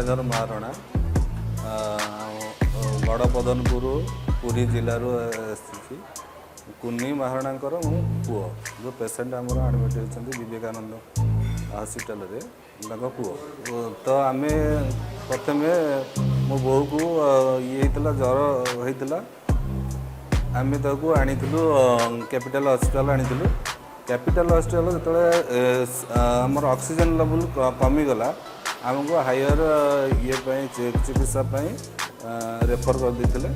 ମାୟାଧର ମହାରଣା, ଗଡ଼ପଦନପୁର, ପୁରୀ ଜିଲ୍ଲାରୁ ଆସିଛି। କୁନି ମହାରଣାଙ୍କର ମୁଁ ପୁଅ। ଯେଉଁ ପେସେଣ୍ଟ ଆମର ଆଡ଼ମିଟ୍ ହେଇଛନ୍ତି ବିବେକାନନ୍ଦ ହସ୍ପିଟାଲରେ, ତାଙ୍କ ପୁଅ ତ। ଆମେ ପ୍ରଥମେ ମୋ ବୋଉକୁ ଇଏ ହେଇଥିଲା, ଜ୍ୱର ହେଇଥିଲା। ଆମେ ତାକୁ ଆଣିଥିଲୁ, କ୍ୟାପିଟାଲ ହସ୍ପିଟାଲ ଆଣିଥିଲୁ। କ୍ୟାପିଟାଲ ହସ୍ପିଟାଲ ଯେତେବେଳେ ଆମର ଅକ୍ସିଜେନ୍ ଲେଭେଲ୍ କମିଗଲା, ଆମକୁ ହାୟର ଇଏ ପାଇଁ, ଚିକିତ୍ସା ପାଇଁ ରେଫର୍ କରିଦେଇଥିଲେ।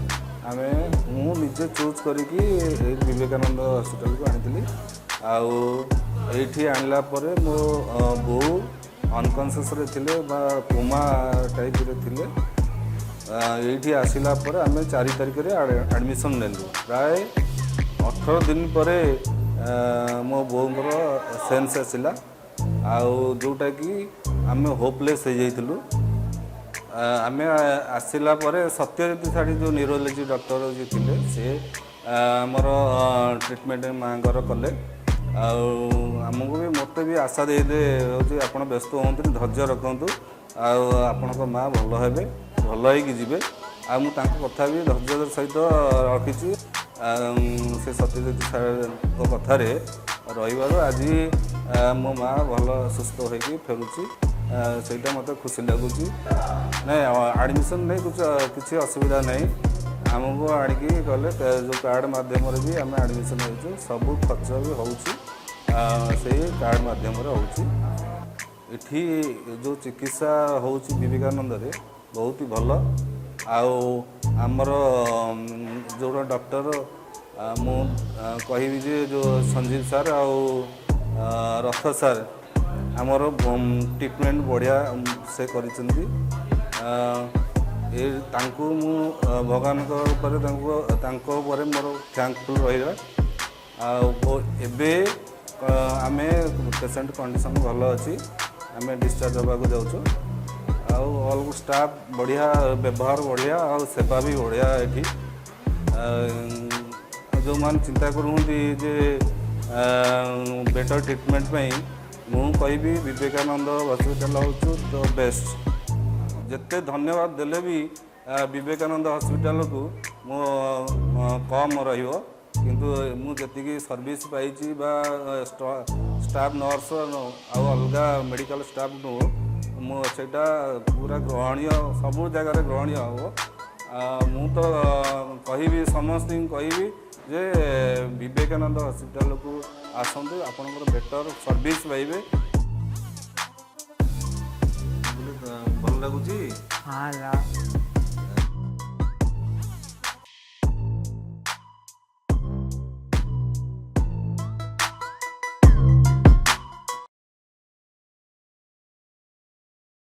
ମୁଁ ନିଜେ ଚୁଜ୍ କରିକି ଏଇ ବିବେକାନନ୍ଦ ହସ୍ପିଟାଲକୁ ଆଣିଥିଲି। ଆଉ ଏଇଠି ଆଣିଲା ପରେ ମୋ ବୋଉ ଅନକନସିୟସରେ ଥିଲେ ବା କୋମା ଟାଇପ୍ରେ ଥିଲେ। ଏଇଠି ଆସିଲା ପରେ ଆମେ 4 ତାରିଖରେ ଆଡ଼ମିସନ୍ ନେଲୁ। ପ୍ରାୟ 18 ଦିନ ପରେ ମୋ ବୋଉଙ୍କର ସେନ୍ସ ଆସିଲା। ଆଉ ଯେଉଁଟାକି ଆମେ ହୋପଲେସ୍ ହେଇଯାଇଥିଲୁ। ଆମେ ଆସିଲା ପରେ ସତ୍ୟଜିତ ଶାଢ଼ୀ, ଯେଉଁ ନ୍ୟୁରୋଲୋଜି ଡକ୍ଟର ଯିଏ ଥିଲେ, ସେ ଆମର ଟ୍ରିଟମେଣ୍ଟ ମାଆଙ୍କର କଲେ। ଆଉ ଆମକୁ ବି, ମୋତେ ବି ଆଶା ଦେଇଦେ ହେଉଛି, ଆପଣ ବ୍ୟସ୍ତ ହୁଅନ୍ତୁନି, ଧୈର୍ଯ୍ୟ ରଖନ୍ତୁ ଆଉ ଆପଣଙ୍କ ମା ଭଲ ହେବେ, ଭଲ ହେଇକି ଯିବେ। ଆଉ ମୁଁ ତାଙ୍କ କଥା ବି ଧୈର୍ଯ୍ୟର ସହିତ ରଖିଛି। ଆଉ ସେ ସତ୍ୟଜିତ ସାର୍ଙ୍କ କଥାରେ ରହିବାରୁ ଆଜି ମୋ ମା ଭଲ ସୁସ୍ଥ ହେଇକି ଫେରୁଛି। ସେଇଟା ମୋତେ ଖୁସି ଲାଗୁଛି। ନାଇଁ, ଆଡ଼ମିସନ୍ ନେଇ କିଛି ଅସୁବିଧା ନାହିଁ। ଆମକୁ ଆଣିକି ଗଲେ ଯେଉଁ କାର୍ଡ଼ ମାଧ୍ୟମରେ ବି ଆମେ ଆଡ଼ମିସନ୍ ହେଉଛୁ, ସବୁ ଖର୍ଚ୍ଚ ବି ହେଉଛି, ସେଇ କାର୍ଡ଼ ମାଧ୍ୟମରେ ହେଉଛି। ଏଠି ଯେଉଁ ଚିକିତ୍ସା ହେଉଛି ବିବେକାନନ୍ଦରେ, ବହୁତ ହି ଭଲ। ଆଉ ଆମର ଯେଉଁଟା ଡକ୍ଟର, ମୁଁ କହିବି ଯେ ଯେଉଁ ସଞ୍ଜୀବ ସାର୍ ଆଉ ରଥ ସାର୍, ଆମର ଟ୍ରିଟମେଣ୍ଟ ବଢ଼ିଆ ସେ କରିଛନ୍ତି। ଏ ତାଙ୍କୁ ମୁଁ ଭଗବାନଙ୍କ ଉପରେ, ତାଙ୍କ ଉପରେ ମୋର ଥ୍ୟାଙ୍କଫୁଲ୍ ରହିଲା। ଆଉ ଏବେ ଆମେ ପେସେଣ୍ଟ କଣ୍ଡିସନ୍ ଭଲ ଅଛି, ଆମେ ଡିସଚାର୍ଜ ହେବାକୁ ଯାଉଛୁ। ଆଉ ଅଲ୍ ଷ୍ଟାଫ୍ ବଢ଼ିଆ, ବ୍ୟବହାର ବଢ଼ିଆ ଆଉ ସେବା ବି ବଢ଼ିଆ ଏଠି। ଆଉ ଯେଉଁମାନେ ଚିନ୍ତା କରୁଛନ୍ତି ଯେ ବେଟର୍ ଟ୍ରିଟମେଣ୍ଟ ପାଇଁ, ମୁଁ କହିବି ବିବେକାନନ୍ଦ ହସ୍ପିଟାଲ ହେଉଛି the best. ଯେତେ ଧନ୍ୟବାଦ ଦେଲେ ବି ବିବେକାନନ୍ଦ ହସ୍ପିଟାଲକୁ ମୁଁ କମ୍ ରହିବ। କିନ୍ତୁ ମୁଁ ଯେତିକି ସର୍ଭିସ୍ ପାଇଛି ବା ଷ୍ଟାଫ୍ ନର୍ସ ଆଉ ଅଲଗା ମେଡ଼ିକାଲ ଷ୍ଟାଫ୍ଠୁ, ମୁଁ ସେଇଟା ପୁରା ଗ୍ରହଣୀୟ, ସବୁ ଜାଗାରେ ଗ୍ରହଣୀୟ ହେବ। ମୁଁ ତ କହିବି, ସମସ୍ତଙ୍କୁ କହିବି ଯେ ବିବେକାନନ୍ଦ ହସ୍ପିଟାଲକୁ ଆସନ୍ତୁ, ଆପଣଙ୍କର ବେଟର୍ ସର୍ଭିସ୍ ପାଇବେ। ଭଲ ଲାଗୁଛି। ହଁ।